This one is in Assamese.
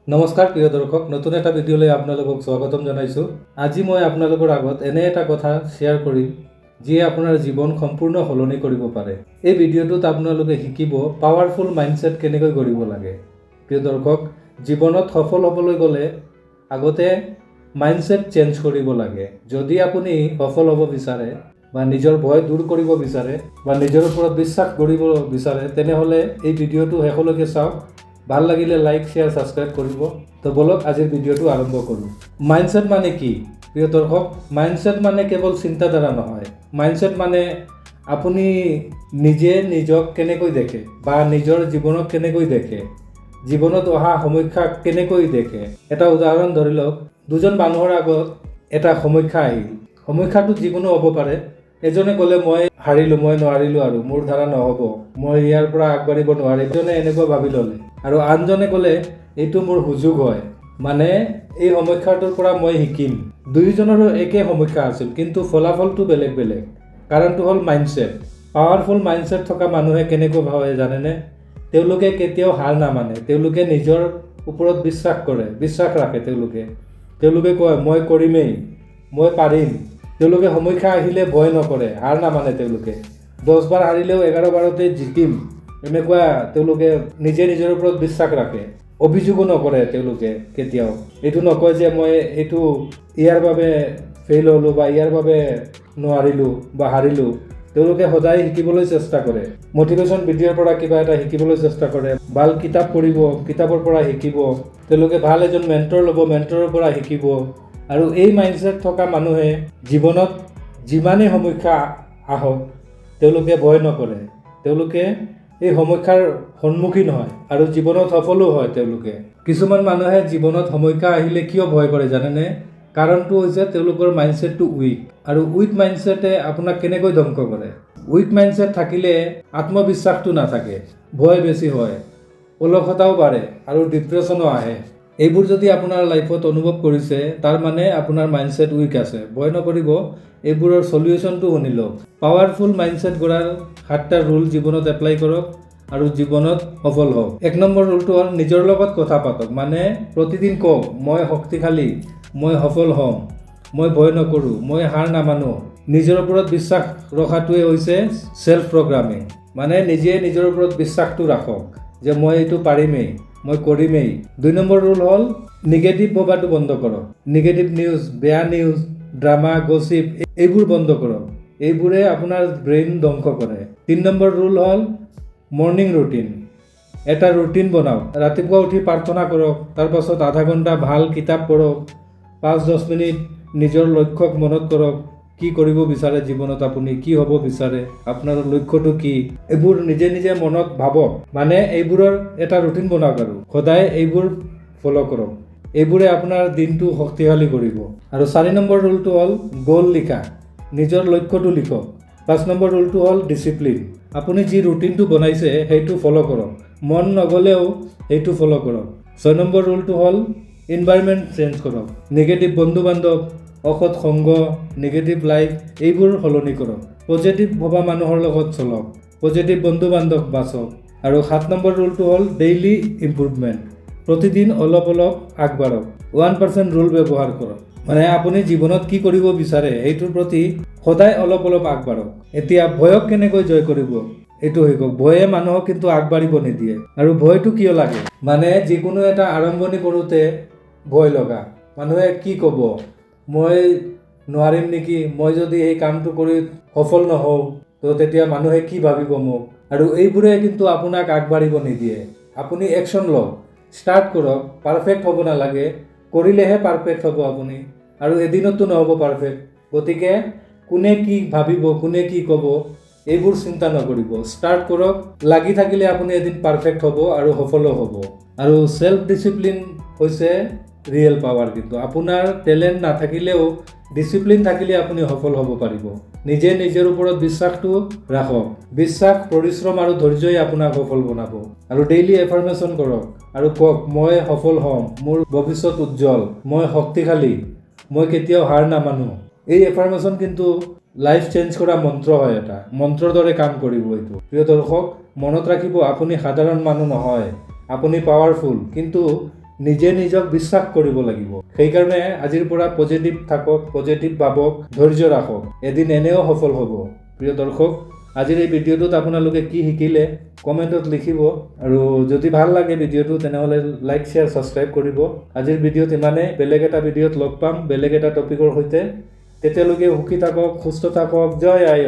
নমস্কাৰ প্ৰিয় দৰ্শক, নতুন এটা ভিডিঅ'লৈ আপোনালোকক স্বাগতম জনাইছোঁ। আজি মই আপোনালোকৰ আগত এনে এটা কথা শ্বেয়াৰ কৰিম, যিয়ে আপোনাৰ জীৱন সম্পূৰ্ণ সলনি কৰিব পাৰে। এই ভিডিঅ'টোত আপোনালোকে শিকিব পাৱাৰফুল মাইণ্ডছেট কেনেকৈ গঢ়িব লাগে। প্ৰিয় দৰ্শক, জীৱনত সফল হ'বলৈ গ'লে আগতে মাইণ্ডছেট চেঞ্জ কৰিব লাগে। যদি আপুনি সফল হ'ব বিচাৰে বা নিজৰ ভয় দূৰ কৰিব বিচাৰে বা নিজৰ ওপৰত বিশ্বাস কৰিব বিচাৰে, তেনেহ'লে এই ভিডিঅ'টো শেষলৈকে চাওক। ভাল লাগিলে লাইক, শ্বেয়াৰ, ছাবস্ক্ৰাইব কৰিব। তো ব'লক, আজিৰ ভিডিঅ'টো আৰম্ভ কৰোঁ। মাইণ্ডছেট মানে কি? প্ৰিয় দৰ্শক, মাইণ্ডছেট মানে কেৱল চিন্তাধাৰা নহয়। মাইণ্ডছেট মানে আপুনি নিজে নিজক কেনেকৈ দেখে বা নিজৰ জীৱনক কেনেকৈ দেখে, জীৱনত অহা সমস্যাক কেনেকৈ দেখে। এটা উদাহৰণ ধৰি লওক, দুজন মানুহৰ আগত এটা সমস্যা আহিল। সমস্যাটো যিকোনো হ'ব পাৰে। এজনে ক'লে, "মই হাৰিলোঁ, মই নোৱাৰিলোঁ আৰু মোৰ দ্বাৰা নহ'ব, মই ইয়াৰ পৰা আগবাঢ়িব নোৱাৰিম।" এজনে এনেকুৱা ভাবি ল'লে আৰু আনজনে ক'লে, "এইটো মোৰ সুযোগ হয়, মানে এই সমস্যাটোৰ পৰা মই শিকিম।" দুয়োজনৰো একে সমস্যা আছিল, কিন্তু ফলাফলটো বেলেগ বেলেগ। কাৰণটো হ'ল মাইণ্ডছেট। পাৱাৰফুল মাইণ্ডছেট থকা মানুহে কেনেকৈ ভাবে জানেনে? তেওঁলোকে কেতিয়াও হাৰ নামানে। তেওঁলোকে নিজৰ ওপৰত বিশ্বাস কৰে, বিশ্বাস ৰাখে। তেওঁলোকে তেওঁলোকে কয়, "মই কৰিমেই, মই পাৰিম।" তেওঁলোকে সমস্যা আহিলে ভয় নকৰে, হাৰ নামানে। তেওঁলোকে 10 বাৰ হাৰিলেও 11 বাৰতে জিকিম, এনেকুৱা তেওঁলোকে নিজে নিজৰ ওপৰত বিশ্বাস ৰাখে। অভিযোগো নকৰে। তেওঁলোকে কেতিয়াও এইটো নকয় যে মই এইটো ইয়াৰ বাবে ফেইল হ'লোঁ বা ইয়াৰ বাবে নোৱাৰিলোঁ বা হাৰিলোঁ। তেওঁলোকে সদায় শিকিবলৈ চেষ্টা কৰে। মটিভেশ্যন ভিডিঅ'ৰ পৰা কিবা এটা শিকিবলৈ চেষ্টা কৰে। ভাল কিতাপ পঢ়িব, কিতাপৰ পৰা শিকিব। তেওঁলোকে ভাল এজন মেণ্টৰ ল'ব, মেণ্টৰৰ পৰা শিকিব। আৰু এই মাইণ্ডছেট থকা মানুহে জীৱনত যিমানেই সমস্যা আহক, তেওঁলোকে ভয় নকৰে। তেওঁলোকে এই সমস্যাৰ সন্মুখীন হয় আৰু জীৱনত সফলো হয় তেওঁলোকে। কিছুমান মানুহে জীৱনত সমস্যা আহিলে কিয় ভয় কৰে জানেনে? কাৰণটো হৈছে তেওঁলোকৰ মাইণ্ডছেটটো উইক। আৰু উইক মাইণ্ডছেটে আপোনাক কেনেকৈ ধ্বংস কৰে? উইক মাইণ্ডছেট থাকিলে আত্মবিশ্বাসটো নাথাকে, ভয় বেছি হয়, অলসতাও বাঢ়ে আৰু ডিপ্ৰেশ্যনো আহে। এইবোৰ যদি আপোনাৰ লাইফত অনুভৱ কৰিছে, তাৰ মানে আপোনাৰ মাইণ্ডছেট উইক আছে। ভয় নকৰিব, এইবোৰৰ চলিউশ্যনটো শুনি লওক। পাৱাৰফুল মাইণ্ডছেট গঢ়াৰ সাতটা ৰুল জীৱনত এপ্লাই কৰক আৰু জীৱনত সফল হওক। এক নম্বৰ ৰুলটো হ'ল নিজৰ লগত কথা পাতক। মানে প্ৰতিদিন কওক, "মই শক্তিশালী, মই সফল হ'ম, মই ভয় নকৰোঁ, মই হাৰ নামানো।" নিজৰ ওপৰত বিশ্বাস ৰখাটোৱে হৈছে চেল্ফ প্ৰগ্ৰামিং। মানে নিজে নিজৰ ওপৰত বিশ্বাসটো ৰাখক যে মই এইটো পাৰিমেই, মই কৰিমেই। দুই নম্বৰ ৰুল হ'ল নিগেটিভ ভবাটো বন্ধ কৰক। নিগেটিভ নিউজ, বেয়া নিউজ, ড্ৰামা, গছিপ এইবোৰ বন্ধ কৰক। এইবোৰে আপোনাৰ ব্ৰেইন ধ্বংস কৰে। তিনি নম্বৰ ৰুল হ'ল মৰ্ণিং ৰুটিন। এটা ৰুটিন বনাওক। ৰাতিপুৱা উঠি প্ৰাৰ্থনা কৰক, তাৰপাছত আধা ঘণ্টা ভাল কিতাপ পঢ়ক, 5-10 মিনিট নিজৰ লক্ষ্যক মনত কৰক। কি কৰিব বিচাৰে জীৱনত আপুনি, কি হ'ব বিচাৰে, আপোনাৰ লক্ষ্যটো কি, এইবোৰ নিজে নিজে মনত ভাবক। মানে এইবোৰৰ এটা ৰুটিন বনাওক আৰু সদায় এইবোৰ ফ'ল' কৰক। এইবোৰে আপোনাৰ দিনটো শক্তিশালী কৰিব। আৰু চাৰি নম্বৰ ৰুলটো হ'ল গ'ল লিখা। নিজৰ লক্ষ্যটো লিখক। পাঁচ নম্বৰ ৰুলটো হ'ল ডিচিপ্লিন। আপুনি যি ৰুটিনটো বনাইছে, সেইটো ফ'ল' কৰক। মন নগ'লেও সেইটো ফ'ল' কৰক। ছয় নম্বৰ ৰুলটো হ'ল ইনভাইৰমেণ্ট চেঞ্জ কৰক। নিগেটিভ বন্ধু বান্ধৱ, অসৎ সংগ, নিগেটিভ লাইফ এইবোৰ সলনি কৰক। পজিটিভ ভবা মানুহৰ লগত চলক, পজিটিভ বন্ধু বান্ধৱ বাছক। আৰু সাত নম্বৰ ৰুলটো হ'ল ডেইলি ইম্প্ৰুভমেণ্ট। প্ৰতিদিন অলপ অলপ আগবাঢ়ক। 1% ৰুল ব্যৱহাৰ কৰক। মানে আপুনি জীৱনত কি কৰিব বিচাৰে, সেইটোৰ প্ৰতি সদায় অলপ অলপ আগবাঢ়ক। এতিয়া ভয়ক কেনেকৈ জয় কৰিব, এইটো শিকক। ভয়ে মানুহক কিন্তু আগবাঢ়িব নিদিয়ে। আৰু ভয়টো কিয় লাগে? মানে যিকোনো এটা আৰম্ভণি কৰোঁতে ভয় লগা। মানুহে কি ক'ব, মই নোৱাৰিম নেকি, মই যদি এই কামটো কৰি সফল নহওঁ তো তেতিয়া মানুহে কি ভাবিব মোক? আৰু এইবোৰে কিন্তু আপোনাক আগবাঢ়িব নিদিয়ে। আপুনি একশ্যন লওক, ষ্টাৰ্ট কৰক। পাৰফেক্ট হ'ব নালাগে, কৰিলেহে পাৰফেক্ট হ'ব আপুনি। আৰু এদিনতো নহ'ব পাৰফেক্ট। গতিকে কোনে কি ভাবিব, কোনে কি ক'ব, এইবোৰ চিন্তা নকৰিব। ষ্টাৰ্ট কৰক। লাগি থাকিলে আপুনি এদিন পাৰফেক্ট হ'ব আৰু সফলো হ'ব। আৰু চেল্ফ ডিচিপ্লিন হৈছে ৰিয়েল পাৱাৰ। কিন্তু আপোনাৰ টেলেণ্ট নাথাকিলেও ডিচিপ্লিন থাকিলে আপুনি সফল হ'ব পাৰিব। নিজে নিজৰ ওপৰত বিশ্বাসটো ৰাখক। বিশ্বাস, পৰিশ্ৰম আৰু ধৈৰ্যই আপোনাক সফল বনাব। আৰু ডেইলি এফাৰ্মেশ্যন কৰক আৰু কওক, "মই সফল হ'ম, মোৰ ভৱিষ্যত উজ্জ্বল, মই শক্তিশালী, মই কেতিয়াও হাৰ নামানো।" এই এফাৰ্মেশ্যন কিন্তু লাইফ চেঞ্জ কৰা মন্ত্ৰ হয়, এটা মন্ত্ৰৰ দৰে কাম কৰিব এইটো। প্ৰিয় দৰ্শক, মনত ৰাখিব, আপুনি সাধাৰণ মানুহ নহয়, আপুনি পাৱাৰফুল। কিন্তু নিজে নিজক বিশ্বাস কৰিব লাগিব। সেইকাৰণে আজিৰ পৰা পজিটিভ থাকক, পজিটিভ ভাবক, ধৈৰ্য ৰাখক, এদিন এনেও সফল হ'ব। প্ৰিয় দৰ্শক, আজিৰ এই ভিডিঅ'টোত আপোনালোকে কি শিকিলে কমেণ্টত লিখিব আৰু যদি ভাল লাগে ভিডিঅ'টো, তেনেহ'লে লাইক, শ্বেয়াৰ, ছাবস্ক্ৰাইব কৰিব। আজিৰ ভিডিঅ'ত ইমানেই। বেলেগ এটা ভিডিঅ'ত লগ পাম বেলেগ এটা টপিকৰ সৈতে। তেতিয়ালৈকে সুখী থাকক, সুস্থ থাকক। জয় আই।